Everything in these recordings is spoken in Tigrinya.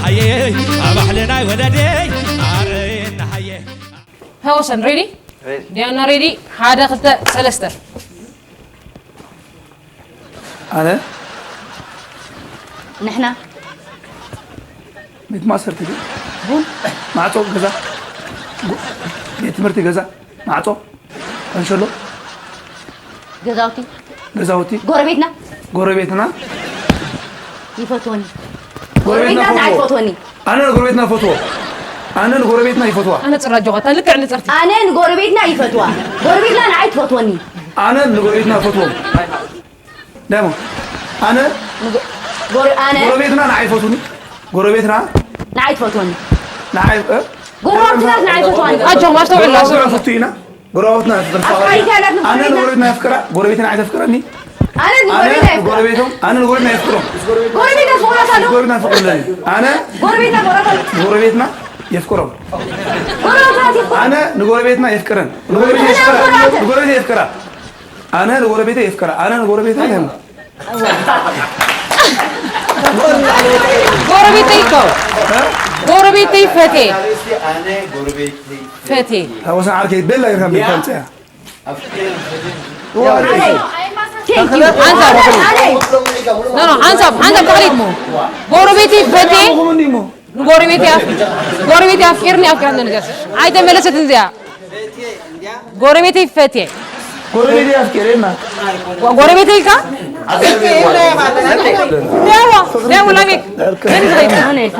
ሃየ ኣባሕልና ወለደይ ኣረና ሃየ። ሃወሰን ሬዲ? ሬዲ። ዲያና ሬዲ? ሓደ፣ ክልተ፣ ሰለስተ። ኣነ ንሕና ቤት ማእሰርቲ ድዩ? ቡን ማዕጾ ገዛ፣ ጎ-፣ ቤት ትምህርቲ ገዛ፣ ማዕጾ፣ ካንሸሎ፣ ገዛውቲ፣ ገዛውቲ፣ ጎረቤትና፣ ጎረቤትና፣ ይፈትወኒ። ጎረቤትና ጎረቤትና ንዓይ ፈትዎ። ትፈትወኒ። ኣነ ንጎረቤትና ፈትዎ። ኣነ ንጎረቤትና ይፈትዋ። ኣነ ጽራጆ ኸታ ልክዕ ንጽርቲ። ኣነ ንጎረቤትና ይፈትዋ። ጎረቤትና ንዓይ ትፈትወኒ። ኣነ ንጎረቤትና ፈትዎም። ደሞ ኣነ ንጎ-፣ ጎረ-፣ ኣነ ጎረቤትና ንዓይ ፈትውኒ። ጎረቤትና ንዓይ ትፈትወኒ። ንዓይ፣ እ? ጎረባብትና ንዓይ ፈትዋኒ። ኣጆኹም፣ ኣስተውዕሉ፣ ጎረባብትና ኣስተውዕሉ። ፈቱ ኢና። ጎረባብትና ኣፍቅራ። ኣነ ንጎረቤትና የፍቅራ፣ ጎረቤትና ኣይተፍቅረኒ። ኣነ ኣነ ንጎረቤትና የፍቅራ። ጎረቤቶም፣ ኣነ ንጎረቤትና የፍቅሮም። ጎረቤት ኣፍቅራ ሳሉ። ጎረቤትና ፍቅርለኒ። ኣነ ጎረቤትና ፍቅራ ሳሉ። ጎረቤትና የፍቅሮም። ጎረቤትና የፍቅራ። ኣነ ንጎረቤትና የፍቅረን። ንጎረቤትና የፍቅራ። ንጎረቤትና የፍቅራ። ኣነ ንጎረቤተይ የፍቅራ። ኣነ ንጎረቤተይ የም-፣ ጎረቤተይ፣ እ? ጎረቤተይ ፈቴ። ኣነ ጎረቤተይ ፈቴ። ታወሰን ዓርከይ ቤላ ይርካ ቤት ከምጽያ። ኣፍቅር ፈቴ። ዋይ። Thank you። ሓንሳብ። No, no፣ ሓንሳብ፣ ሓንሳብ ተኽሊት። ጎረቤተይ ፈቴ። ንጎረቤተይ ኣፍ-፣ ጎረቤተይ ኣፍቂርኒ ኣፍቂራትኒ ነገር ኣይተመለሰትን እዚኣ። ጎረቤተይ ፈትየ። ጎረቤተይ ኣፍቂረና። ጎረቤተይ ኢልካ? ደዋ፣ ደዋ ላሚክ። መን ዝኸይድ?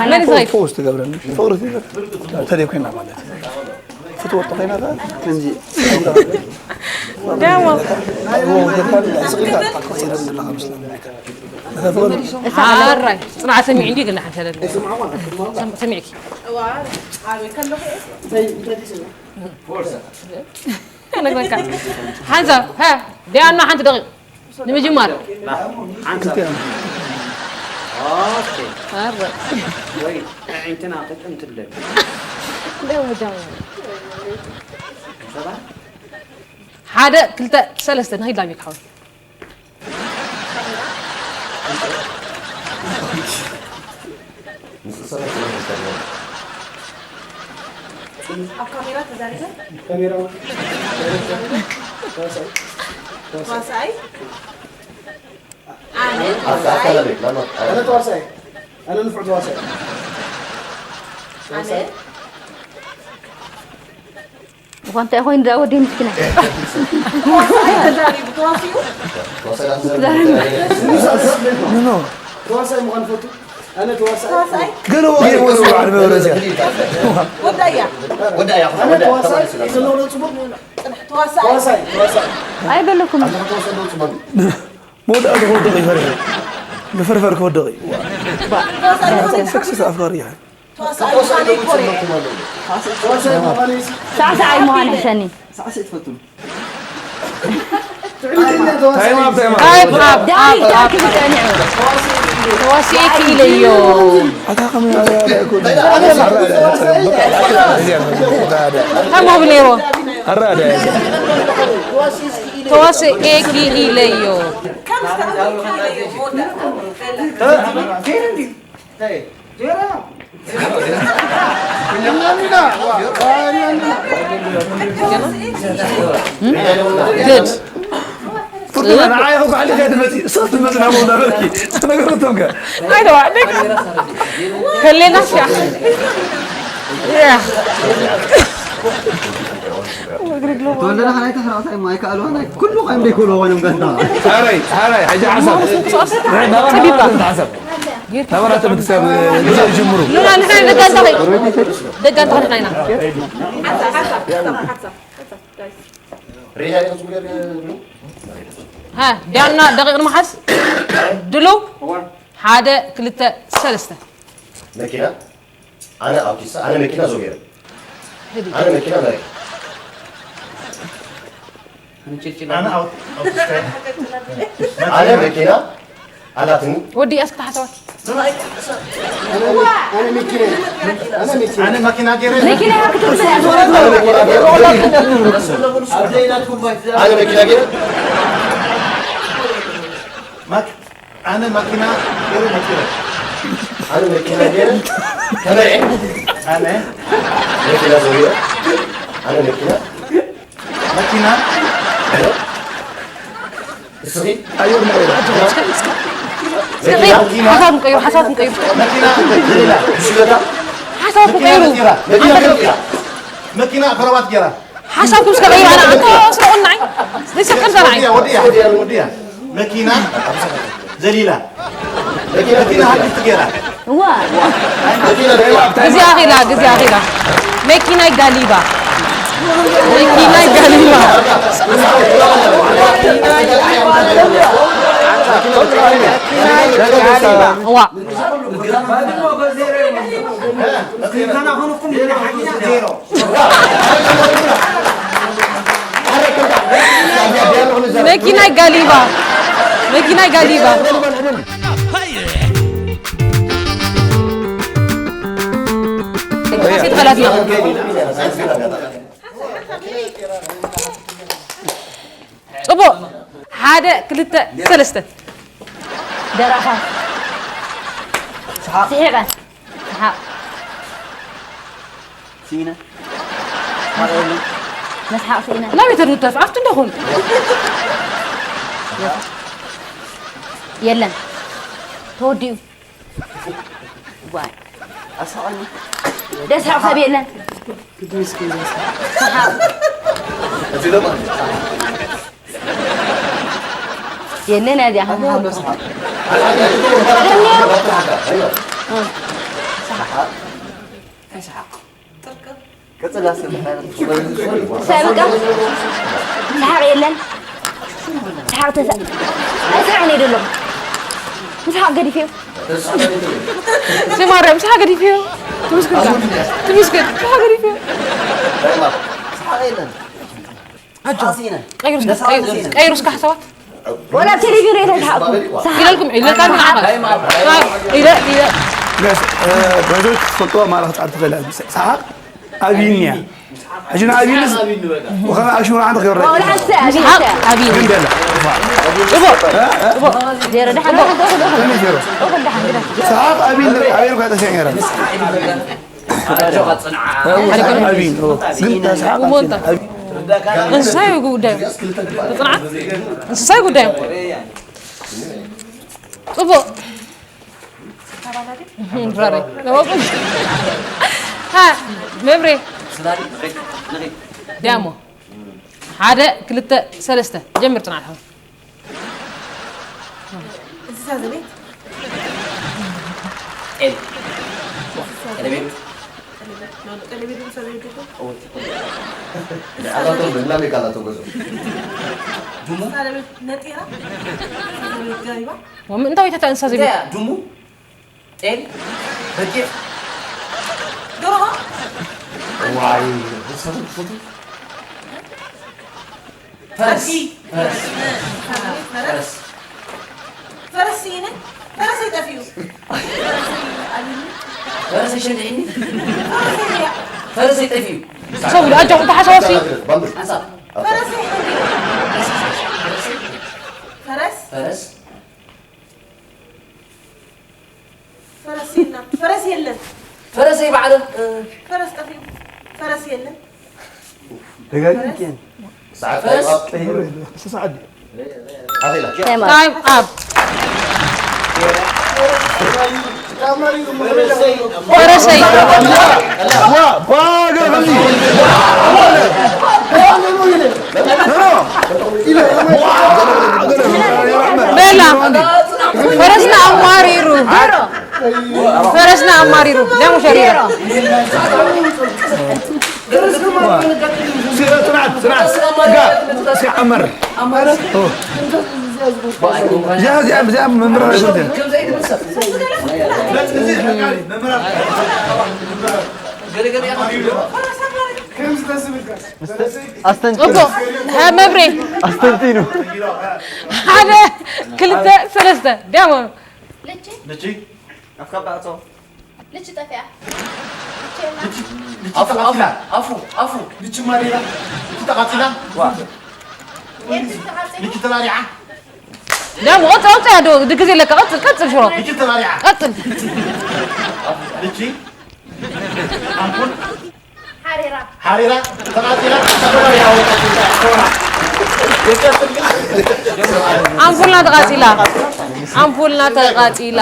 መን ዝኸይድ? ፖስት ትገብረኒ። ፍቕሪ ትገብር። ተደይ ኮይና ማለት እዩ። ክትወጡ ኮይና ከ ከምዚ ደሞ። ስቕ ኢልካ ትቆጽር ዘለኻ መስለኒ። ኣራይ፣ ጽንዓት ሰሚዑ እንዲ ግን ሓንተ ለለ። ሰም-፣ ሰሚዕኪ። ከነግረካ። ሓንሳብ፣ ሃ፣ ዲያና ሓንቲ ደቂቕ። ንምጅማር። ና፣ ሓንሳብ። ኦኬ። ኣረ። ወይ፣ ኣዒንትና ክጥምትለን። ደው ጃማ። ሰባ? ሓደ፣ ክልተ፣ ሰለስተ፣ ንኸይድ ላሚክ ሓወይ። ኣብ ካሜራ ተዛሪበ። ካሜራ። ተዋሳኣይ። ተዋሳኣይ። ኣነ ኣነ ተዋሳኣይ። ተዋሳኣይ። ኣነ ተዋሳኣይ። ኣነ ንፉዕ ተዋሳኣይ። ኣነ ተዋሳኣይ። እኳ እንታይ ኮይኑ እዛ ወዲ ምስኪና። ተዛሪቡ ተዋሲኡ። ኖ፣ ኖ። ተዋሳኣይ ምዃን ፈቱ። ኣነ ተዋሳኣይ። ተዋሳኣይ? ገለ ወዲ ወዲ በዓል መብረዝያ። ወዳያ። ወዳያ። ኣነ ተዋሳኣይ። ተዋሳኣይ። ተዋሳኣይ። ተዋሳኣይ። ኣይበለኩም። ኣነ ተዋሳኣይ። መወዳእታ ክወድቕ እዩ ፈሪሑ። ንፍርፈር ክወድቕ እዩ። ተዋሳኣይ። ሰክሲ ኣፍቃሪ እዩ። ተዋሳኣይ ምዃነይ ኮርየ። ሳዕሳዓይ ምዃን ሕሸኒ። ሳዕስዒ ትፈቱ። ታይም ኣፕ፣ ታይም ኣፕ። ታይም ኣፕ፣ ዳኒ ኣፕ፣ ኣፕ። ዳኒ ክብል ጸኒዑ። ተዋሲኤ ክኢለዮ። ኣታ ከመይ ኣረኣእያ እኮ። ታይም ኣፕ ነይሩ። ኣረኣእያ። ተዋሲኤ ክኢለዮ። ግድ ፍርቱና፣ ንዓይ እኮ ሓሊኻ ትመፂ፣ እሳ ትመፂ ናብ መውዳ በልኪ። ነገረቶም ከ? ኣይተዋዕደካ። ከሌና እስኪ። ያ። ተወልደና ከላይ ተሕራቕታይ ማይ ከኣልዋ ናይ ኩሉ ቃይም ደይኮሎ ኾይኖም ጋንታ። ሓራይ፣ ሓራይ፣ ሕጂ ሓሳብ። ጸቢብካ። ሓሳብ። ናባና ተመልሳ ግዜ ጅምሩ። ሉላ፣ ንሕና ደጋንታ ኸይ-፣ ደጋንታ ኸይ ኸይና። ሃ፣ ዳና ደቂቕ ንምሓዝ። ድሉው? ሓደ፣ ክልተ፣ ሰለስተ። መኪና፣ ኣነ ኣውቲስታ፣ ኣነ መኪና ዞ ገይረ። ኣነ መኪና መሪ። ኣነ ኣውት-፣ ኣውቲስታ። ኣነ መኪና ኣላትኒ። ወዲ እስኪ ተሓሰባ። ኣነ መኪና፣ ኣነ መኪና። ኣነ መኪና ገይረ። መኪና ክትወስድ እያ። ኣነ መኪና ገይረ። ኣነ መኪና ገይረ። ማክ-፣ ኣነ መኪና ገይረ መኪና። ኣነ መኪና ገይረ ተመርዐ። ኣነ መኪና ዘውሪኦ። ኣነ መኪና መኪና እስኺ ኣየር መቐየር። እስኪ፣ እስኪ፣ እስኪ፣ ሓሳብ ንቀይሩ፣ ሓሳብ ንቀይሩ። መኪና ብሽክለታ ሓሳብ ንቀይሩ። መኪና መኪና ከረባት ገይራ። ሓሳብኩም እስከ ቀይሩ። ኣነ ኣቶ ስረቁናይ ዘይሰቀል ዘራይ ወዲያ ወዲያ ወዲያ መኪና ዘሊላ መኪና ሃዲት ገይራ። እዋ። ግዜ ኣኺላ፣ ግዜ ኣኺላ። መኪናይ ጋሊባ። መኪናይ ጋሊባ። እዋ። መኪናይ ጋሊባ። መኪናይ ጋሊባ። ጽቡቕ። ሓደ፣ ክልተ፣ ሰለስተ። ደራፋ። ስሒቐ። ሰሓቕ። ስኢነ። መስሓቕ ስኢነ። ናበይ ተድውተፍ? ኣብቲ እንዶ ኹን። የለን። ተወዲኡ። ዋይ። ኣስሓቐኒ። ደስሓቕ ሰብ የለን። ሰሓቕ። የለን፣ ያዚኣ። ደም ነይሩ። እ። ሰሓቕ። ሰብቀ ሰሓቕ የለን። ሰሓቕ ተሳ-፣ ኣይሰሓቕን እየ ደለኹ። ምስሓቕ ገዲፈዮ። ስማርያም፣ ምስሓቕ ገዲፈዮ። ትምስክር፣ ትምስክር፣ ምስሓቕ ገዲፈዮ። ኣጆ፣ ቀይሩ እስከ፣ ቀይሩ፣ ቀይሩ እስከ ሓሳባት። ወላ ቴሌቪዥን ርኢኻ ሰሓቕኩ። ሰሓቕ። ኢለልኩም፣ ኢለልካ ንዓኻ። ኢለ፣ ኢለ። ጋይስ፣ እ፣ ባይዞች ክትፈልጥዋ ማራ ክትዓር ትኽእል እያ። ሰሓቕ ኣብይን እያ። ሕጂ ንኣብይንስ ወኸም ኣሽሙር ዓንዲ ክወርድ። ወላ ሓንተ ኣብይን ምስሓቕ እያ። ኣብይን። ግን ደላ። ጽቡቕ። እ፣ እ። ጽቡቕ። ዜሮ ደሓን፣ ጽቡቕ። ደሓን፣ ደሓን፣ ደሓን። ከመይ ዜሮ? እኹል ደሓን፣ ደሓን። ሰሓቕ ኣብይን፣ ኣብይን እኳ ጠፊኣ ነይራ። ኣጆኻ ጽንዓ። እዎ፣ ሰሓቕ ኣብይን፣ እዎ። ግን ተስሓቕ እሞ እንታ? ኣብይን። እንስሳ እዩ ጉዳዩ። ጽንዓት እንስሳ እዩ ጉዳዩ። ጽቡቕ። ፍራሪ። ሃ፣ መብሬ። ዲያሞ። ሓደ፣ ክልተ፣ ሰለስተ። ጀምር ጽንዓት ሓው። እንስሳ ዘቤት። ጤል። እንስሳ ቀለቤት። ዘቤት። ቀለቤት። ቀለቤት እንስሳ ዘቤት እኮ። እዎ፣ ትክክል። ኣላቶም ብላሜ ካላቶም ገዞ። ድሙ። እንስሳ ዘቤት ነጢራ። እንስሳ ዘቤት ጋሪባ። ወም-፣ እንታይ ተታ እንስሳ ዘቤት? እንታይ እያ? ድሙ። ጤል፣ በጊዕ፣ ደርሆ። ዋይ፣ ፈረስ። ኣድጊ። ፈረስ። ፈረስ። ፈረስ። ፈረስ ስኢነ። ፈረሰይ ጠፊኡ። ፈረሰይ ኣልዩኒ። ፈረሰይ ሸንዲዕኒ። ፈረሰይ እያ። ፈረሰይ ጠፊኡ። ሰው ለአጃው ተሐሳሲ። ባምብል። ሓንሳብ። ፈረሰይ። ፈረስ። ፈረስ። ፈረስ የለን። ፈረስ የለን። ፈረሰይ ባዕለ። ፈረስ ጠፊኡ። ፈረስ የለን። ደጋጊም ኬን። ሰዓት ታይም ኣፕ። ቀይሩ የለ። እስቲ ሰዓት ድዩ? ኣኼላ። ታይም ኣፕ። ታይም ኣፕ። ፈረሰይ። ዋ፣ ዋ፣ ገለ ከምዚ። ኖ፣ ኖ። በላ። ፈረስና ኣማሪሩ። ፈረስና ኣማሪሩ። ደሙ ሸሪራ። ጽናት፣ ጽናት። ጋ፣ ሲዓመር። ኦ። እዚኣ፣ እዚኣ፣ እዚኣ መምህር ኣይኮንትን። ኣስተንትን። ጽቡቕ። ሃ፣ መብሬ። ኣስተንቲኑ። ሓደ፣ ክልተ፣ ሰለስተ። ዲያሞ። ልቺ? ልቺ? ኣፍካ ባዕጾ። ልቺ ጠፊኣ። ልቺ የላ። ልቺ፣ ልቺ ኣፉ፣ ኣፉ፣ ተቓጺላ። ኣፉ፣ ኣፉ። ልቺ ማሪራ። ልቺ ተቓጺላ። ዋ። የት ተቓጺሉ? ልቺ ተላሊዓ። ደሞ ቀጽል፣ ቀጽል፣ ያዶ ድግዜ ለካ፣ ቀጽል፣ ቀጽል፣ ሽሮ። ልጅ ተባሪዓ። ቀጽል። ልጅ ኣምፑል ሓሪራ። ሓሪራ፣ ተቓጺላ፣ ተባሪዓ ወጣት። ኣምፑልና ተቓጺላ። ኣምፑልና ተቓጺላ።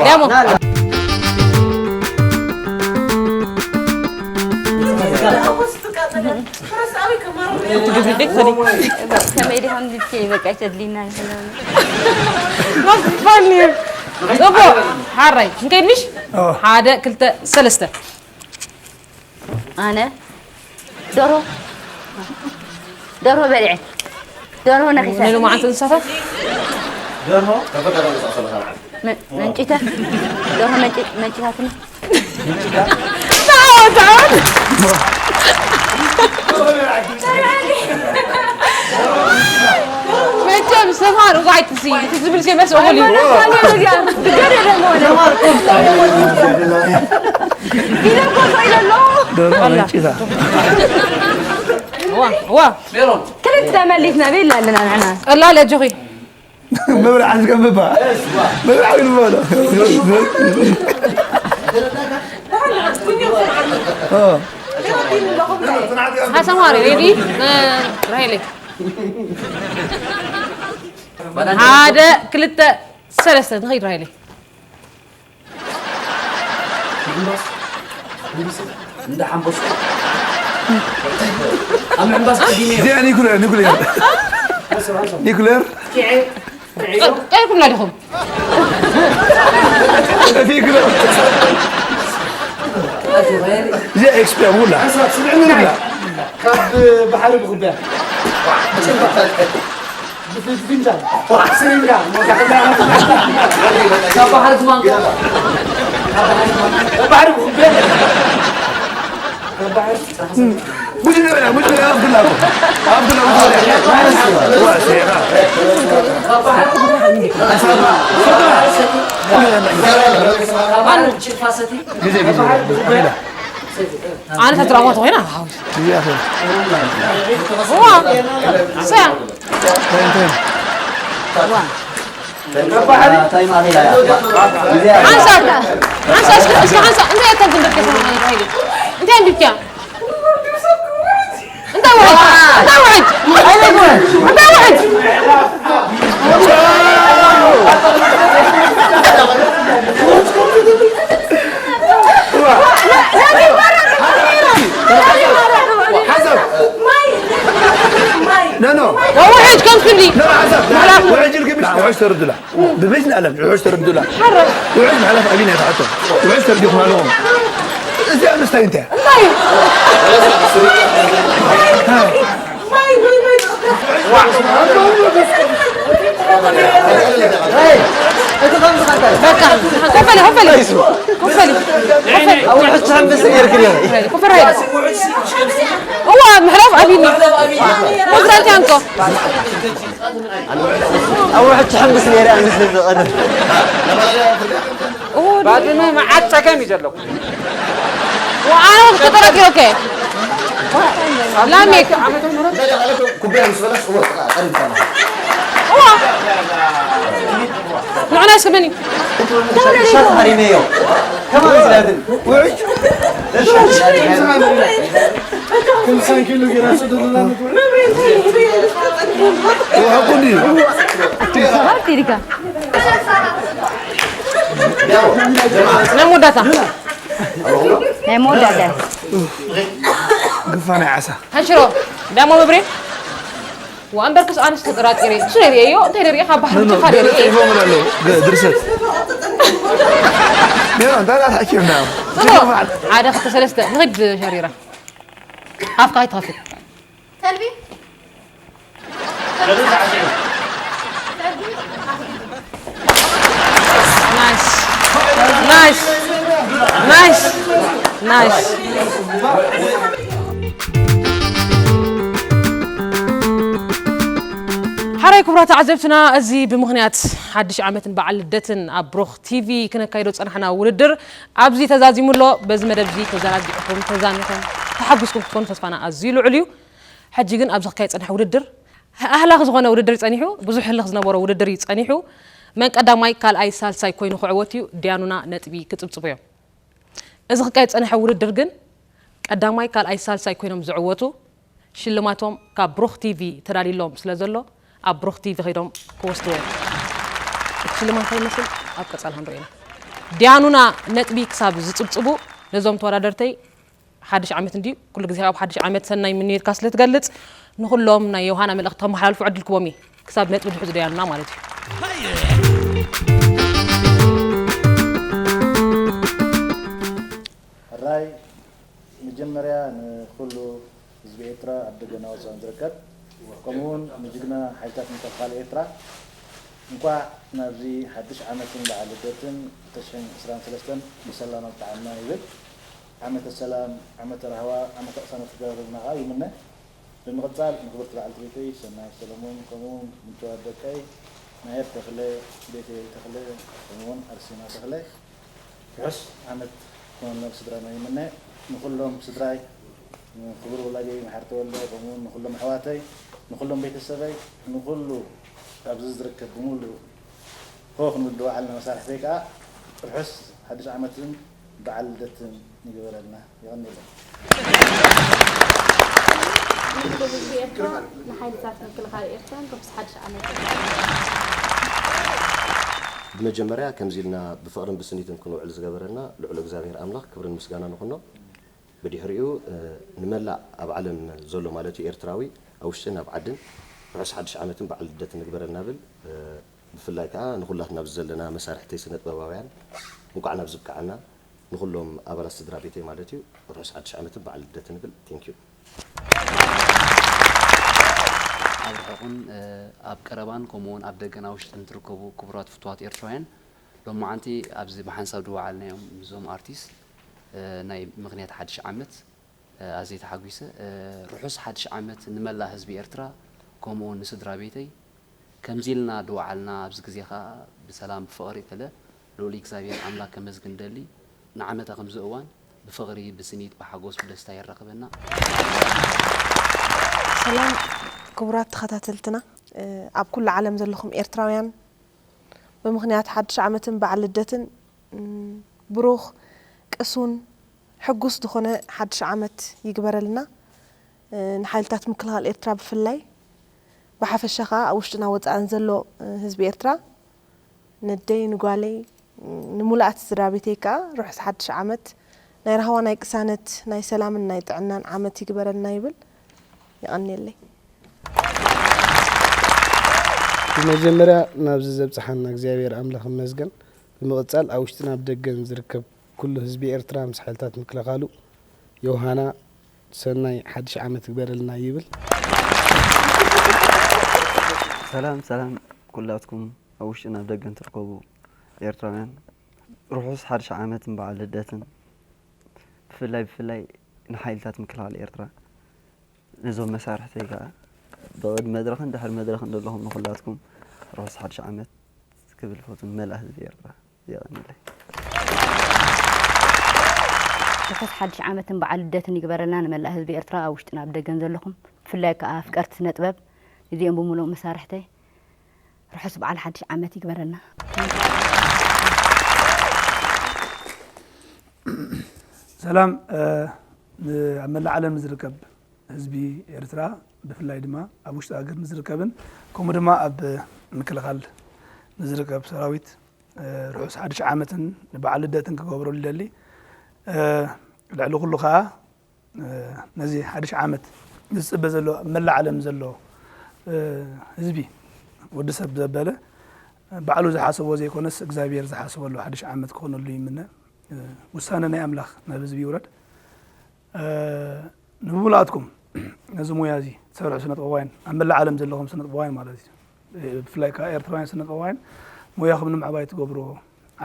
ደሞ። ከመይ ዲኻ ንድኪ በቃ ተድሊና ይህላሉ። መፋኒ። ጽቡቕ። ሓራይ። እንከይድ ምሽ? ሓደ፣ ክልተ፣ ሰለስተ። ኣነ ደርሆ፣ ደርሆ በሊዐ። ደርሆ ነኺሰ። ንልማዓት እንስሳታት? ደርሆ? መ-፣ መንጭተ? ደርሆ መንጭ-፣ መንጭታትኒ። መቸም ሰማር እኮ ኣይትሲ፣ እቲ ዝብል ሴ መልሲ እኹል እዩ። ደርሆ መንጭታ። ዋ፣ ዋ። ክልተ መሊስና ቤላ ኣለና ንሕና። ቀላል ኣጆኺ። መብርዕ ኣዝገምባ። መብርዕ ይልበሎ። ኦ። ሓሰማሪ፣ ሬዲ? እ፣ ራሄለይ። ሓደ፣ ክልተ፣ ሰለስተ፣ ንኸይድ ራሄለይ። ምሕንባስ? ምሕንባስ? እንዳ ሓንበሱ? ኣብ ምሕንባስ ቀዲመ እየ። እዚኣ ኒኩሌር፣ ኒኩሌር። ሓንሳብ፣ ሓንሳብ። ኒኩሌር? ኪዐ፣ ኪዐዮ። ቀ-፣ ቀይርኩምና ዲኹም? እቲ ኒኩሌር። እዚኣ ኤክስፒ ኣብ ሁላ። ሓንሳብ፣ ስምዕኒ ንብላ። ካብ ባሕሪ ብኹብያ። ብፍንጃል። ስሪንጋ። ካብ ባሕሪ ዝማንቆ። ካብ ባሕሪ ዝማንቆ። ካብ ባሕሪ ብኹብያ። ካብ ባሕሪ። ሙጅ ንበላ፣ ሙጅ ንበላ፣ ኣብ ግላቡ። ኣብ ግላቡ። ካብ ባሕሪ ጭልፋ ሰቲ። ግዜ፣ ግዜ። ኣነ ተትረኽቦ ተኾይና፣ ሓውስ። ግዜ ኣኽል። እዋ፣ ሰያ። እንታይ፣ እንታይ? እዋ። ሓንሳብ፣ ሓንሳብ፣ እስኪ፣ እስኪ ሓንሳብ፣ እንታይ ኣታ ዝንበርከ ሰማና ራሄል? እንታይ ኣንቢብኪያ? እንታይ ውሕጅ? እንታይ ውሕጅ? እንታይ ውሕጅ? ሓንሳብ። ኖ፣ ኖ። ውሕጅ ከም ክንዲ። ኖ፣ ሓንሳብ። ውሕጅ ኢልኪ ምሽ ውሕጅ ተርድላ። ብበይት ንኣለም ውሕጅ ተርድላ። ሓረ። ውሕጅ መሓላፍ ኣቢና ይትሓቶ። ውሕጅ ተርዲኹም ኣለኹም። እዚኣ ምስታይ እንታይ እያ? እንታይ? በቃ፣ ኮፈለ፣ ኮፈለ። ኮፈለ። ኮፈለ። ኮፈለ። እዋ፣ ምሕላፍ ኣቢኒ። ኮንትራት ያንኮ። ኣብ ውሕጅ ትሕምብስ ነይረ፣ ኣነ ስለ ዝቐደም። ባድመ መዓት ጸገም እዩ ዘለኩም። ወኣነ ተጠራጢረ፣ ኦኬ። ላሜክ። ኩባያ ምስ በላሽ እወ፣ ቀሪብካ ነው። እዋ። ንዕና ስምኒ። ሻት ሃሪመዮ። ከማን ስላትን። ውሕጅ። ናይ መወዳእታ። ናይ መወዳእታ። ግፋ ናይ ዓሳ። ሕንሽሮ፣ ዳሞ መብሬ። ወኣንበርክስ ኣነስ ተጠራጢረ። እሱ ርእየዮ፣ እንታይ ርእየ? ካብ ባሕሪ ኖ፣ ኖ፣ ብቻ ገለ ርእየ። ጽሒፎም ኣለዉ። ገ-፣ ድርሰት። ሜሮን፣ እንታይ ደኣ ተሓኪምና እዮም? ጽቡቕ። ሓደ፣ ክልተ፣ ሰለስተ። ንኺድ ሸሪራ። ኣፍካ ኣይትኸፍት። ተልቢ። ናይስ። ናይስ። ናይስ። ናይስ። ሓራይ ክቡራት ተዓዘብትና፣ እዚ ብምኽንያት ሓድሽ ዓመትን በዓል ልደትን ኣብ ብሩኽ ቲቪ ክነካይዶ ዝጸናሕና ውድድር ኣብዚ ተዛዚሙ ኣሎ። በዚ መደብ እዚ ተዘናጊዕኩም፣ ተዛኒኹም፣ ተሓጒስኩም ክትኮኑ ተስፋና ኣዝዩ ልዑል እዩ። ሕጂ ግን ኣብዚ ክካየድ ዝጸንሐ ውድድር ኣህላኽ ዝኾነ ውድድር ጸኒሑ፣ ብዙሕ ህልኽ ዝነበሮ ውድድር እዩ ጸኒሑ። መን ቀዳማይ፣ ካልኣይ፣ ሳልሳይ ኮይኑ ክዕወት እዩ፣ ዲያኑና ነጥቢ ክጽብጽቡ እዮም። እዚ ክካየድ ጸንሐ ውድድር ግን ቀዳማይ፣ ካልኣይ፣ ሳልሳይ ኮይኖም ዝዕወቱ ሽልማቶም ካብ ብሩኽ ቲቪ ተዳልዩሎም ስለ ዘሎ ኣብ ብሩኽ ቲቪ ከይዶም ክወስድዎ እዮም። እቲ ሽልማት እንታይ ይመስል? ኣብ ቀጻሊ ክንሪኦ ኢና። ዲያኑና ነጥቢ ክሳብ ዝጽብጽቡ ነዞም ተወዳደርተይ ሓድሽ ዓመት እንድዩ። ኩሉ ግዜ ኣብ ሓድሽ ዓመት ሰናይ ምንዮትካ ስለ ትገልጽ ንኹሎም ናይ ዮሃና መልእኽቲ ከመሓላልፉ ዕድል ክቦም እየ። ክሳብ ነጥቢ ድሕዙ ዲያኑና ማለት እዩ። ሕራይ መጀመርያ ንኹሉ ህዝቢ ኤርትራ ኣብ ደገና ወፃን ዝርከብ ከምኡውን ንጅግና ሓይልታት ምክልኻል ኤርትራ እንኳዕ ናብዚ ሓድሽ ዓመትን በዓል ልደትን ክልተ ሽሕን ዕስራን ሰለስተን ብሰላም ኣብቅዓና ይብል። ዓመተ ሰላም፣ ዓመተ ራህዋ፣ ዓመተ ቅሳነት ክገብረልና ከዓ ይምነ። ብምቕፃል ንክብርቲ በዓልቲ ቤተይ ሰናይት ሰለሙን ከምኡውን ምችዋት ደቀይ ናየር ተኽለ፣ ቤተኤል ተኽለ ከምኡውን ኣርሴማ ተኽለ ርሑስ ዓመት ክኾነልና ብስድራና ይምነ። ንኹሎም ስድራይ፣ ንክቡር ወላዲይ መሓሪ ተወልደ ከምኡውን ንኹሎም ኣሕዋተይ፣ ንኹሎም ቤተሰበይ፣ ንኹሉ ኣብዚ ዝርከብ ብምሉእ ሆ ክንብል ዝወዓልና መሳርሕተይ ከዓ ርሑስ ሓድሽ ዓመትን በዓል ልደትን ይግበረልና። የቐንየለይ። ንህዝቢ ኤርትራ ንሓይልታት ምክልኻል ኤርትራን ርሑስ ሓድሽ ዓመት። ብመጀመርያ ከምዚ ኢልና ብፍቕርን ብስኒትን ክንውዕል ዝገበረና ልዑል እግዚኣብሔር ኣምላኽ ክብርን ምስጋናን ይኹኖ። ብድሕሪኡ ንመላእ ኣብ ዓለም ዘሎ ማለት እዩ ኤርትራዊ ኣብ ውሽጥን ኣብ ዓድን ርሑስ ሓድሽ ዓመትን በዓል ልደትን ንግበረልና ብል። ብፍላይ ከዓ ንኹላትና ኣብዚ ዘለና መሳርሕተይ ስነጥበባውያን እንኳዕ ናብዚ ብቅዓና። ንኹሎም ኣባላት ስድራ ቤተይ ማለት እዩ ርሑስ ሓድሽ ዓመትን በዓል ልደትን ብል። Thank you። ኣብ ርሑቕን ኣብ ቀረባን ከምኡውን ኣብ ደገን ኣብ ውሽጥን ትርከቡ ክቡራት ፍቱዋት ኤርትራውያን ሎማዓንቲ ኣብዚ ብሓንሳብ ድወዓልናዮም ምስዞም ኣርቲስት ናይ ምኽንያት ሓድሽ ዓመት ኣዝየ ተሓጒሰ። ርሑስ ሓድሽ ዓመት ንመላእ ህዝቢ ኤርትራ ከምኡውን ንስድራ ቤተይ። ከምዚ ኢልና ድወዓልና ኣብዚ ግዜ ኸኣ ብሰላም ብፍቕሪ ገለ ልኡል እግዚኣብሔር ኣምላክ ከመስግን ደሊ ንዓመታ ከምዚ እዋን ብፍቕሪ ብስኒት ብሓጎስ ብደስታ የራኽበና። ሰላም ክቡራት ተኸታተልትና ኣብ ኩሉ ዓለም ዘለኹም ኤርትራውያን ብምኽንያት ሓድሽ ዓመትን በዓል ልደትን ብሩኽ ቅሱን ሕጉስ ዝኾነ ሓድሽ ዓመት ይግበረልና። ንሓይልታት ምክልኻል ኤርትራ ብፍላይ ብሓፈሻ ኸኣ ኣብ ውሽጥና ወፃእን ዘሎ ህዝቢ ኤርትራ ነደይ ንጓለይ ንምሉኣት ስድራ ቤተይ ከኣ ርሑስ ሓድሽ ዓመት ናይ ራህዋ ናይ ቅሳነት ናይ ሰላምን ናይ ጥዕናን ዓመት ይግበረልና ይብል። የቐንየለይ። ብመጀመርያ ናብዚ ዘብፅሓና እግዚኣብሔር ኣምላኽ ይመስገን። ብምቕፃል ኣብ ውሽጥን ኣብ ደገን ዝርከብ ኩሉ ህዝቢ ኤርትራ ምስ ሓይልታት ምክልኻሉ ዮሃና ሰናይ ሓድሽ ዓመት ይግበረልና ይብል። ሰላም ሰላም ኩላትኩም ኣብ ውሽጥን ኣብ ደገን ትርከቡ ኤርትራውያን ርሑስ ሓድሽ ዓመትን በዓል ልደትን ብፍላይ ብፍላይ ንሓይልታት ምክልኻል ኤርትራ ነዞም መሳርሕተይ ከዓ ብቕድሚ መድረኽን ድሕሪ መድረኽን ዘለኹም ንኹላትኩም ርሑስ ሓድሽ ዓመት ክብል ፈቱ ንመላእ ህዝቢ ኤርትራ። የቐንየለይ። ርሑስ ሓድሽ ዓመትን በዓል ልደትን ይግበረልና ንመላእ ህዝቢ ኤርትራ ኣብ ውሽጥን ኣብ ደገን ዘለኹም ብፍላይ ከዓ ኣፍቀርቲ ስነ ጥበብ እዚኦም ብምሉእ መሳርሕተይ ርሑስ በዓል ሓድሽ ዓመት ይግበረልና። ሰላም ኣብ መላእ ዓለም ዝርከብ ህዝቢ ኤርትራ ብፍላይ ድማ ኣብ ውሽጢ ሃገር ንዝርከብን ከምኡ ድማ ኣብ ምክልኻል ንዝርከብ ሰራዊት ርሑስ ሓድሽ ዓመትን ንበዓል ልደትን ክገብረሉ ይደሊ። ልዕሊ ኩሉ ከዓ ነዚ ሓድሽ ዓመት ዝፅበ ዘሎ ኣብ መላእ ዓለም ዘሎ ህዝቢ ወዲ ሰብ ዘበለ ባዕሉ ዝሓሰቦ ዘይኮነስ እግዚኣብሔር ዝሓስበሉ ሓድሽ ዓመት ክኾነሉ ይምነ። ውሳነ ናይ ኣምላኽ ናብ ህዝቢ ይውረድ። ንምሉኣትኩም ነዚ ሞያ እዚ ትሰርሑ ስነጥበባውያን ኣብ መላእ ዓለም ዘለኹም ስነጥበባውያን ማለት እዩ ብፍላይ ከዓ ኤርትራውያን ስነጥበባውያን ሞያኹም ንምዕባይ ትገብርዎ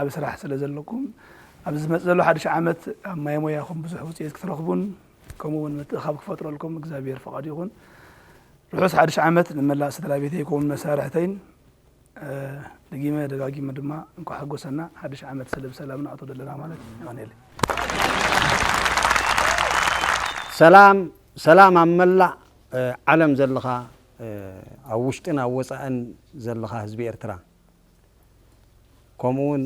ዓብ ስራሕ ስለ ዘለኩም ኣብዚ ዝመፅእ ዘሎ ሓድሽ ዓመት ኣብ ማይ ሞያኹም ብዙሕ ውፅኢት ክትረኽቡን ከምኡ እውን ምትእኻብ ክፈጥረልኩም እግዚኣብሔር ፈቓዱ ይኹን። ርሑስ ሓድሽ ዓመት ንመላእ ስድራ ቤተይ ከምኡ መሳርሕተይን ደጊመ ደጋጊመ ድማ እንኳዕ ሓጎሰና ሓድሽ ዓመት ስለ ብሰላም ንኣቶ ዘለና ማለት እዩ። የቐንየለይ። ሰላም ሰላም ኣብ መላእ ዓለም ዘለኻ ኣብ ውሽጥን ኣብ ወጻእን ዘለኻ ህዝቢ ኤርትራ፣ ከምኡውን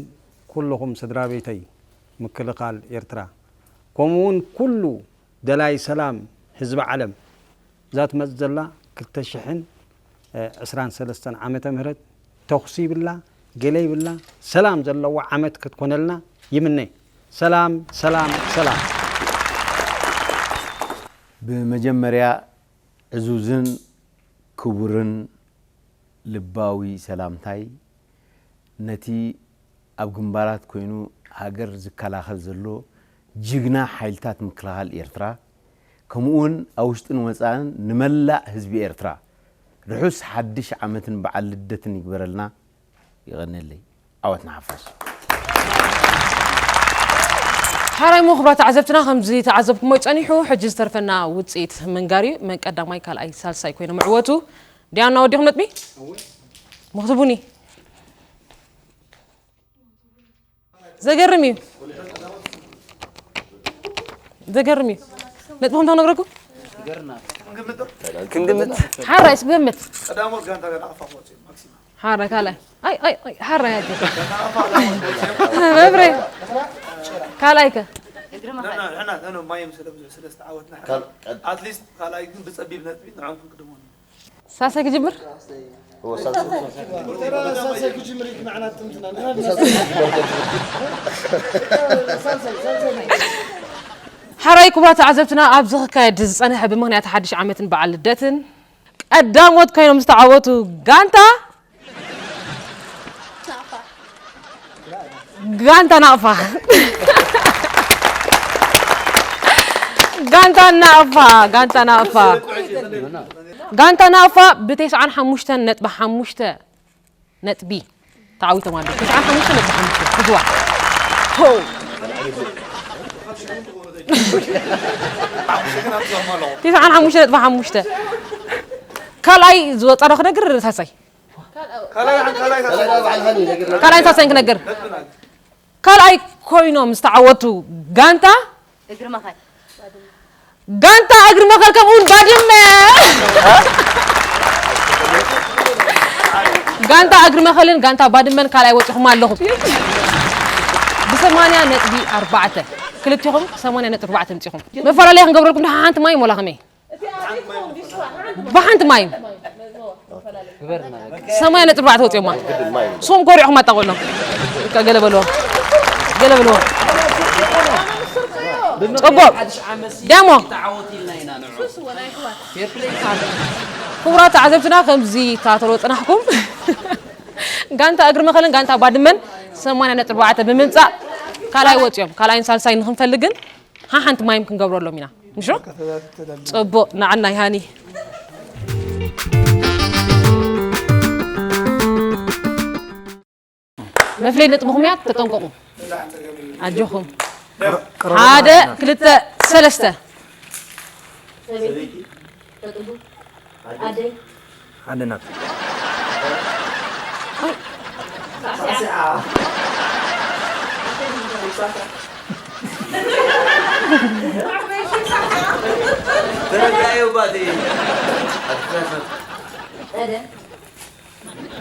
ኩልኹም ስድራ ቤተይ ምክልኻል ኤርትራ፣ ከምኡውን ኩሉ ደላይ ሰላም ህዝቢ ዓለም፣ እዛ ትመጽእ ዘላ ክልተ ሽሕን ዕስራን ሰለስተን ዓመተ ምህረት ተኹሲ ይብላ፣ ገለ ይብላ፣ ሰላም ዘለዋ ዓመት ክትኮነልና ይምነ። ሰላም፣ ሰላም፣ ሰላም። ብመጀመርያ ዕዙዝን ክቡርን ልባዊ ሰላምታይ ነቲ ኣብ ግንባራት ኮይኑ ሃገር ዝከላኸል ዘሎ ጅግና ሓይልታት ምክልኻል ኤርትራ፣ ከምኡውን ኣብ ውሽጥን ወጻእን ንመላእ ህዝቢ ኤርትራ ርሑስ ሓድሽ ዓመትን በዓል ልደትን ይግበረልና። ይቐንየለይ። ዓወት ንሓፋሽ። ሓራይ እሞ ክቡራት ተዓዘብትና፣ ከምዚ ተዓዘብኩሞ ጸኒሑ፣ ሕጂ ዝተርፈና ውጽኢት ምንጋር እዩ። መን ቀዳማይ፣ ካልኣይ፣ ሳልሳይ ኮይኖም ይዕወቱ። ዲያና ወዲኹም ነጥቢ? መኽትቡኒ። ዘገርም እዩ። ዘገርም እዩ። ነጥብኹም እንታይ ክነግረኩም? ክንግምት። ሓራይ እስኪ ገምት። ቀዳሞት ጋንታ ጋር ኣፋ ወፂ ማክሲማ። ሓራይ ካልኣይ። ኣይ፣ ኣይ፣ ኣይ፣ ሓራይ ኣጀ። መብሬ። ካልኣይ ከ? ንሕና፣ ንሕና ማየም ስለ፣ ስለ ዝተዓወትና፣ ካልኣይ ግን ብፀቢብ ነጥቢ ንዕኦም ክንቅድሞም። ሳልሳይ ክጅምር? ሓራይ ክቡራት ተዓዘብትና፣ ኣብዚ ክካየድ ዝጸንሐ ብምኽንያት ሓድሽ ዓመትን በዓል ልደትን ቀዳሞት ኮይኖም ዝተዓወቱ ጋንታ፣ ጋንታ ናቕፋ። ጋንታ ናቕፋ፣ ጋንታ ናቕፋ። ጋንታ ናቕፋ ብተስዓን ሓሙሽተን ነጥቢ ሓሙሽተ ነጥቢ ተዓዊቶም ኣለዉ። ተስዓን ሓሙሽተ ነጥቢ ሓሙሽተ። ሕዝዋ። ሆ። ተስዓን ሓሙሽተ ነጥቢ ሓሙሽተ። ካልኣይ ዝወጸ ዶ ክነግር ሳልሳይ? ካልኣይ ሳልሳይን ክነግር። ካልኣይ ኮይኖም ዝተዓወቱ ጋንታ እግሪ መኸል። ጋንታ እግሪ መኸል ከምኡውን ባድመ። ጋንታ እግሪ መኸልን ጋንታ ባድመን ካልኣይ ወጺኹም ኣለኹም። ብሰማንያ ነጥቢ ኣርባዕተ። ክልቲኹም ሰማንያ ነጥቢ ኣርባዕተ ኣምጺኹም። መፈላለያ ክንገብረልኩም ደሓ ሓንቲ ማይ ሞላ ከመይ? ብሓንቲ ማይ። ሰማንያ ነጥቢ ኣርባዕተ ወፂኦማ። ንስኹም ኮሪዕኹም ኣጣቆሎም። በቃ ገለ በልዎ። ገለ በልዎ። ፅቡቅ። ዳሞ። ክቡራት ተዓዘብትና ከምዚ ታተሎ ፅናሕኩም። ጋንታ እግሪ መኸልን ጋንታ ባድመን ሰማንያ ነጥቢ ኣርባዕተ ብምምፃእ ካልኣይ ወፂኦም። ካልኣይን ሳልሳይን ንክንፈልግ ግን ሓሓንቲ ማይም ክንገብረሎም ኢና። ምሹ? ጽቡቕ፣ ንዓና ይሃኒ። መፍለይ ነጥብኹም እያ፣ ተጠንቀቑ። ኣጆኹም። ሓደ፣ ክልተ፣ ሰለስተ። ኣደይ። ኣደናት። ተረዳእዮ ባቲ። ኣደ።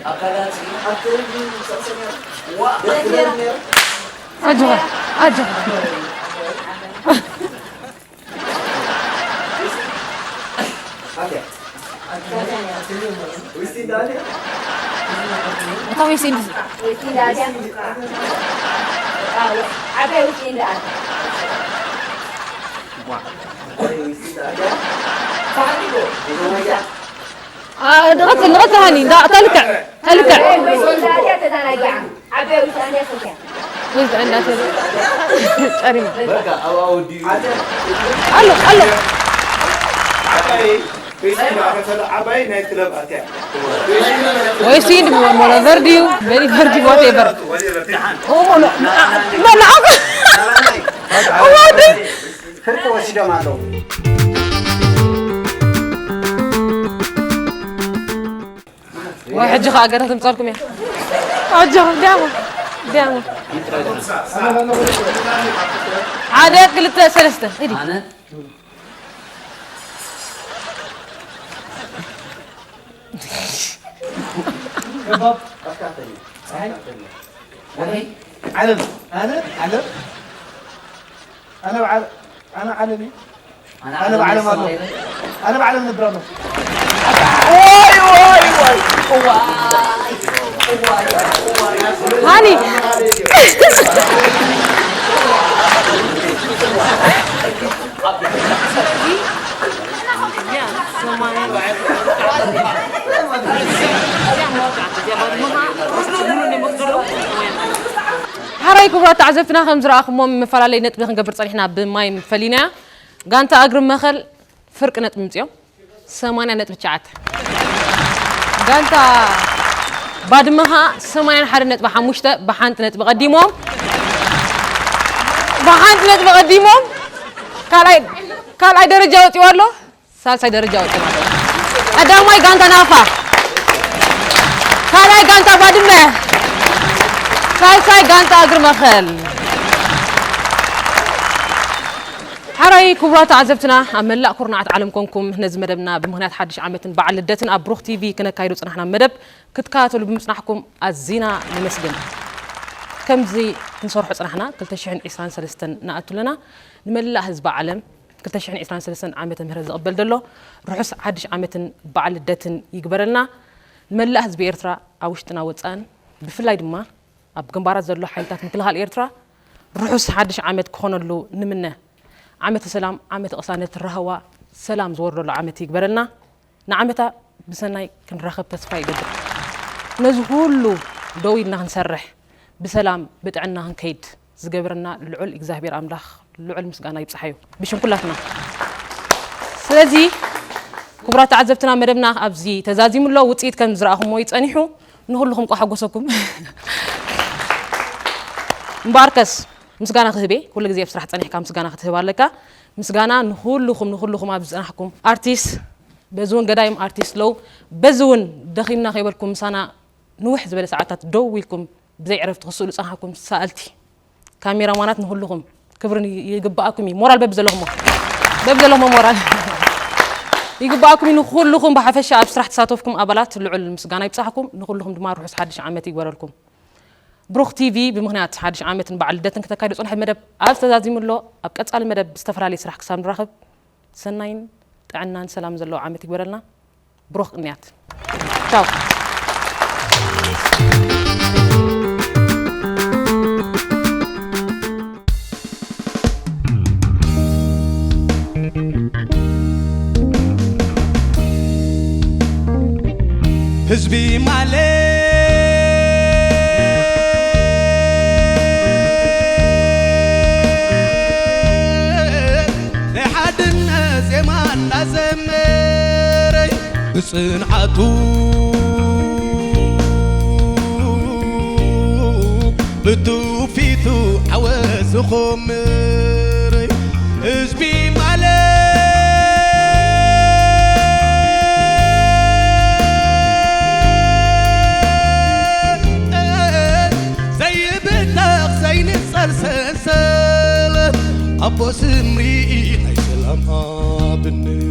ኣካላት ኣብ ቴሌቪዥን ሰሰኛ ዋ። ኣጆኻ፣ ኣጆኻ። እታ ዊስቲ እንዲ ዓባይ ዊስቲ እንዲ ኣታ። ንቐጽል፣ ንቐጽል ሃኒ፣ እንዳ-፣ ተልክዕ፣ ተልክዕ። ወይ ዝዕንዳ ሰብ ጨሪማ። ኣሎ፣ ኣሎ። ዓባይ ዊስቲ እንዳ ኣታ፣ ዓባይ ናይ ክለብ ኣትያ። ወይ ሲንድ ሞሎ ቨርዲዩ፣ ቨሪ ቨርዲ ዋቴቨር። ኦ፣ ሞሎ፣ ሞሎ፣ ሞሎ። ፍርቂ ወሲዶም ኣለዉ። ወይ ሕጂ ኸኣ ገለ ትምጻልኩም እያ። ኣጆኹም፣ ዲያሞ፣ ዲያሞ። ሓደ፣ ክልተ፣ ሰለስተ፣ ሂዲ። ኣነ? እባብ ኣካተኛ ኣይ ኣካተኛ ኣይ ዓለም ኣነ ዓለም ኣነ በዓል ኣነ ዓለም እዩ ኣነ ኣነ በዓለም ኣሎ ኣነ በዓለም ንብራም ሃኒ ሓራይ ክቡራት ተዓዘብትና ከም ዝረኣኹሞም መፈላለይ ነጥቢ ክንገብር ጸኒሕና ብማይ ፈሊናያ ጋንታ ኣግሪ መኸል ፍርቂ ነጥቢ ምጽዮም ሰማንያ ነጥቢ ትሽዓተ ጋንታ ባድመ ኸዓ ሰማንያን ሓደ ነጥቢ ሓሙሽተ ብሓንቲ ነጥቢ ቀዲሞም ብሓንቲ ነጥቢ ቀዲሞም ካልኣይ ካልኣይ ደረጃ ወፂኡ ኣሎ ሳልሳይ ደረጃ ወፂኦም ኣለዉ ቀዳማይ ጋንታ ናፋ ካልኣይ ጋንታ ባድመ ሳልሳይ ጋንታ እግሪ መኸል ሓራይ ክቡራት ተዓዘብትና ኣብ መላእ ኩርናዓት ዓለም ኮንኩም ነዚ መደብና ብምኽንያት ሓድሽ ዓመትን በዓል ልደትን ኣብ ብሩኽ ቲቪ ክነካይዶ ጽናሕና መደብ ክትከታተሉ ብምጽናሕኩም ኣዚና ነመስግን። ከምዚ ክንሰርሖ ጽናሕና ክልተ ሽሕን ዕስራን ሰለስተን ንኣቱ ኣለና። ንመላእ ህዝቢ ዓለም ክልተ ሽሕን ዕስራን ሰለስተን ዓመተ ምህረት ዝቕበል ዘሎ ርሑስ ሓድሽ ዓመትን በዓል ልደትን ይግበረልና። ንመላእ ህዝቢ ኤርትራ ኣብ ውሽጥና ወጻእን ብፍላይ ድማ ኣብ ግንባራት ዘሎ ሓይልታት ምክልኻል ኤርትራ ርሑስ ሓድሽ ዓመት ክኾነሉ ንምነ። ዓመተ ሰላም፣ ዓመተ ቅሳነት፣ ራህዋ፣ ሰላም ዝወርደሉ ዓመት ይግበረልና። ንዓመታ ብሰናይ ክንራኸብ ተስፋ ይገብር። ነዚ ኩሉ ደው ኢልና ክንሰርሕ፣ ብሰላም ብጥዕና ክንከይድ ዝገብረና ልዑል እግዚኣብሔር ኣምላኽ ልዑል ምስጋና ይብጽሓዮ ብሽም ኩላትና። ስለዚ ክቡራት ተዓዘብትና መደብና ኣብዚ ተዛዚሙ ኣሎ። ውጽኢት ከም ዝረኣኹሞ እዩ ጸኒሑ። ንኹልኹም ቋሓጎሰኩም እምበኣርከስ ምስጋና ክህብ እየ። ኩሉ ግዜ ኣብ ስራሕ ጸኒሕካ ምስጋና ክትህብ ኣለካ። ምስጋና ንኹልኹም ንኹልኹም ኣብ ዝጸናሕኩም ኣርቲስት በዚ እውን ገዳይም ኣርቲስት ለው በዚ እውን ደኺምና ከይበልኩም ምሳና ንውሕ ዝበለ ሰዓታት ደው ኢልኩም ብዘይ ዕረፍቲ ክትስእሉ ዝጸናሕኩም ሰኣልቲ ካሜራማናት ንኹልኹም ክብርን ይግባኣኩም እዩ ሞራል በቢ ዘለኹሞ በቢ ዘለኹሞ ሞራል ይግባኣኩም እዩ ንኹልኹም ብሓፈሻ ኣብ ስራሕ ተሳተፍኩም ኣባላት ልዑል ምስጋና ይብጻሕኩም ንኹልኹም ድማ ርሑስ ሓድሽ ዓመት ይግበረልኩም ብሩኽ ቲቪ ብምኽንያት ሓድሽ ዓመትን በዓል ልደትን ክተካይዶ ዝጸንሐ መደብ ኣብዚ ተዛዚሙ ኣሎ ኣብ ቀጻሊ መደብ ብዝተፈላለየ ስራሕ ክሳብ ንራኸብ ሰናይን ጥዕናን ሰላምን ዘለዎ ዓመት ይግበረልና ብሩኽ ቅንያት ቻው ህዝቢ ማለት ናይ ሓድነት ዜማ እናዘመረ ብጽንዓቱ ብትውፊቱ ዓወት ዝኾምር ህዝቢ ማለት ዘይብተኽ ዘይንጸል ሰንሰለት ኣቦ ስምሪ ናይ ሰላም ኣብነት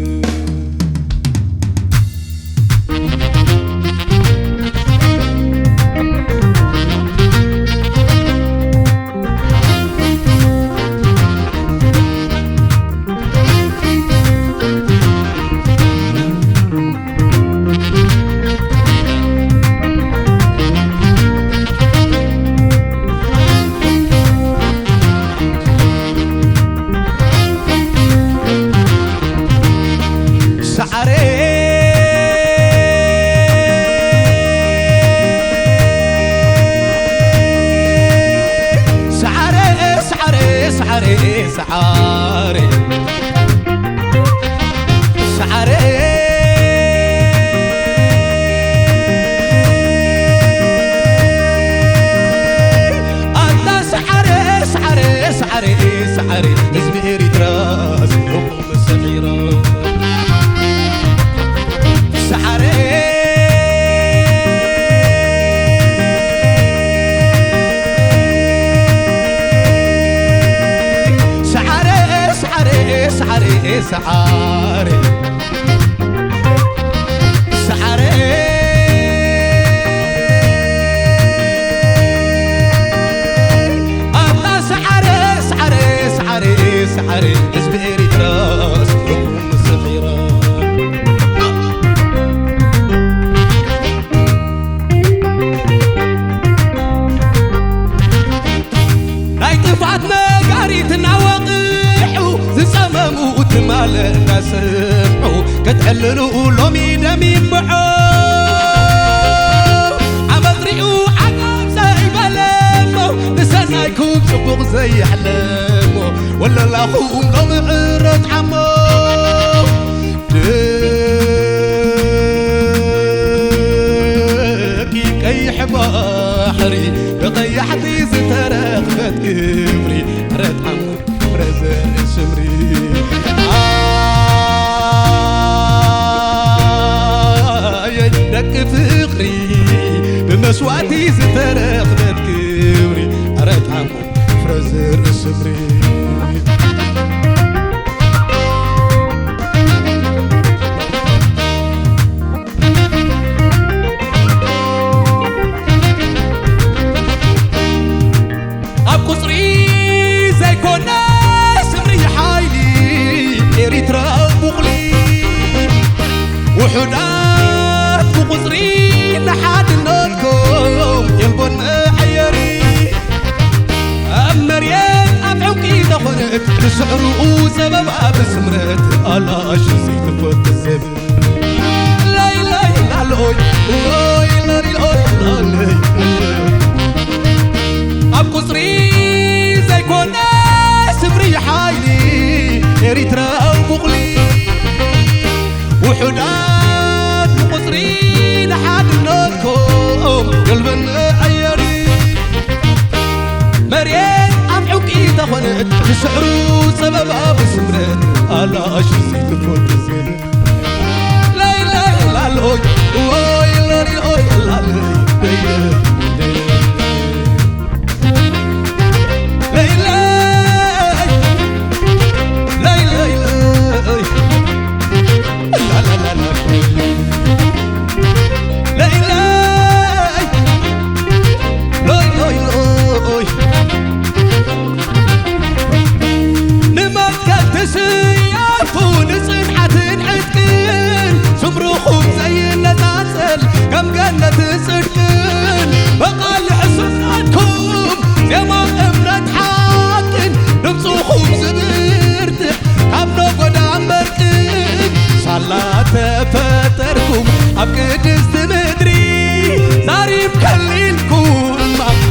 እንዳሰምዑ ክትዕልሉ ሎሚ ደም ይንብዖ። ዓመት ሪኡ ዓጋብ ዘይበለ እሞ ንሰናይኩም ጽቡቕ ዘይሕለሞ ወለላኹም ሎሚ ዕረት ዓሞ። ደቂ ቀይሕ ባሕሪ ብቐያሕቲ ዝተረኽበት ክብሪ ዕረት ዓሞ። ፍረ ዘርኢ ስምሪ። ኣየ ደቂ ፍቕሪ ብመስዋእቲ ዝተረኽበት ክብሪ ዕረት ዓሞ። ፍረ ዘርኢ ስምሪ። ኣብ ቁጽሪ ዘይኮነ ስምሪ ሓይሊ ኤሪትራ ቡቕሊ ውሑዳት ብቁጽሪ ንሓድነትኩም የልቦን መዐየሪ። ኣብ መሬት ኣብ ዕንቂ ተኾነት ንስዕርኡ ሰበብ ኣብ ስምረት ኣላሽ ዘይትፈቱ ሰብ። ኣብ ቁጽሪ ዘይኮነ ስምሪ ሓይሊ ኤሪትራዊ ቡቕሊ ውሑዳት ብቁጽሪ ንሓድነትኩም ገልበን ኣየሪ መሬት ኣብ ዕንቂ ተኾነት ዝስዕሩ ሰበባ ብስምረት ኣላሽ ዘይትፈቱ ዝብል ንመትከል ትስየፉ ንጽንዓትን ዕጥቅን ስምርኹም ዘይነጻጸል ከም ገነት ጽድቅን በቓልዕ ስምረትኩም ዜማ እምነት ሓቅን ድምፅኹም ዝብርትዕ ካብ ነጎዳ እምበርቅን ሳላ ተፈጠርኩም ኣብ ቅድስቲ ምድሪ ዛሪም ከሊልኩም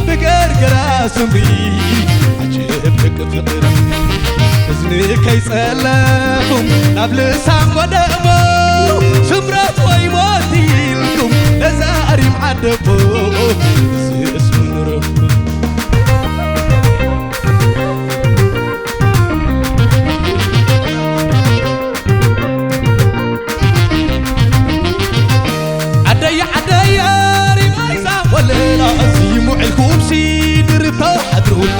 ብገርግራ ስምሪ ዓጀብ ደቂ ፍቕሪ እዝኒ ከይጸለኹም ናብ ልሳን ወደሞ ስምረት ወይ ሞት ኢልኩም ነዛ ኣሪም ዓደቦ እዝስ ምንረብኩም ዓደየ ዓደየ ሪባይዛ ወለላ እዚሙ ዕልኩም ሲ ድርብታ ሓድሩላ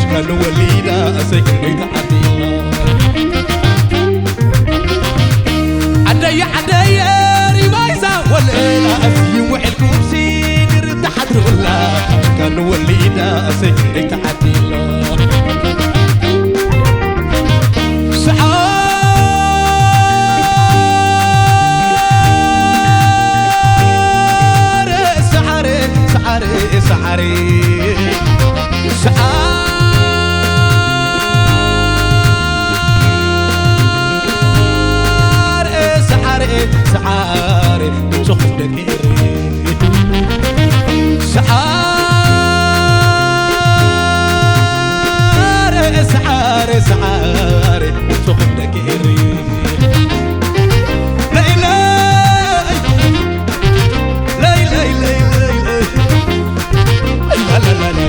ሽካሉ ወሊዳ እሰይ ክንደይ ተዓዲላ ዓደየ ዓደየ ሪባይዛ ወለላ እዚሙ ዕልኩም ሲ ድርብታ ሓድሩላ ሽካሉ ወሊዳ እሰይ ክንደይ ተዓዲላ ሰዓረ ሰዓረ ሰዓረ ሰዓረ ሰዓረ ሰዓረ ሰዓረ ድምፅኹም ደቂ ኤሪ ሰዓረ ሰዓረ ሰዓረ ድምፅኹም ደቂ ኤሪ ለይለይ ለይለይ ለይለይ ለይለይ ለይለይ ላላላላ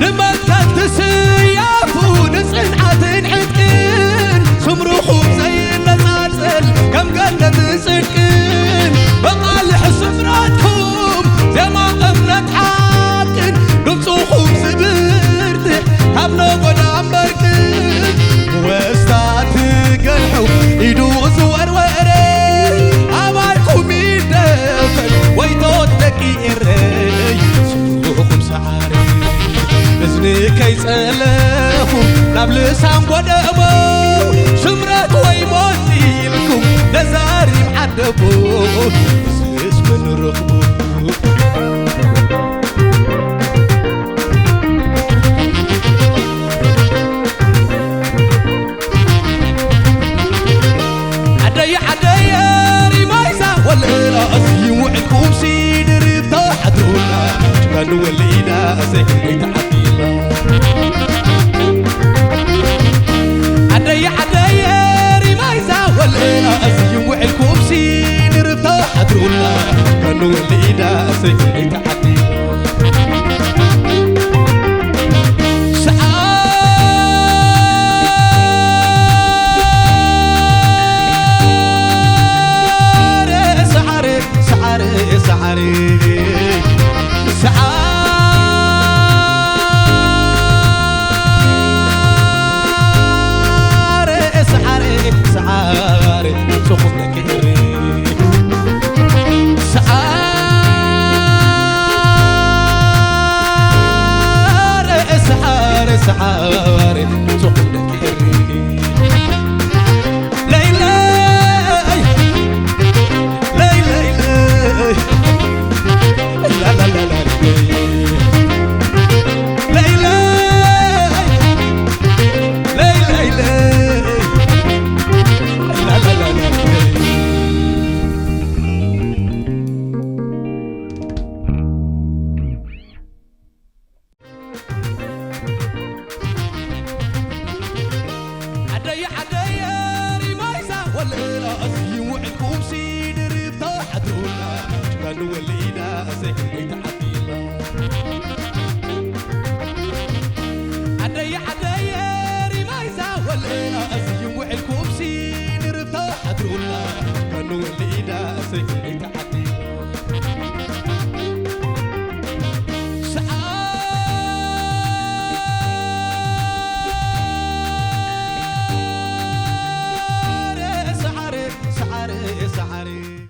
ንመትከል ትስየፉ ንጽንዓትን ዕጥቅን ስምርኹም ዘይነጻጸል ከም ገነትን ጽድቅን በቓልሕ ስፍራትኩም ዜማ እምነት ሓቅን ድምፅኹም ዝብርትዕ ካብ ነጎዳ እምበርቅን ወስታት ገንሑ ኢዱ ዝወርወረ ኣባይኩም ይደፈን ወይቶት ደቂ ኤረይ ስምርኹም ሰዓረ እዝኒ ከይጸለኹም ናብ ልሳን ጎደቦ ስምረት ወይ ሞት ኢልኩም ነዛሪም ዓደቦ እዝስ ምንረኽቦ ንወሊዳ ዘይክንደይ ተዓዲላ። ዓደየ ዓደየ ሪማይዛ ወለላ፣ እዚዩም ውዕልኩምሲ ንርብታ ሓድሩላ። ንወሊዳ ዘይክንደይ ተዓዲላ። ሰዓረ፣ ሰዓረ፣ ሰዓረ፣ ሰዓረ፣ ሰዓረ፣ ሰዓረ፣ ሰዓረ፣ ጽኹም ደቂ ኤሪ። ሰዓረ፣ ሰዓረ፣ ሰዓረ፣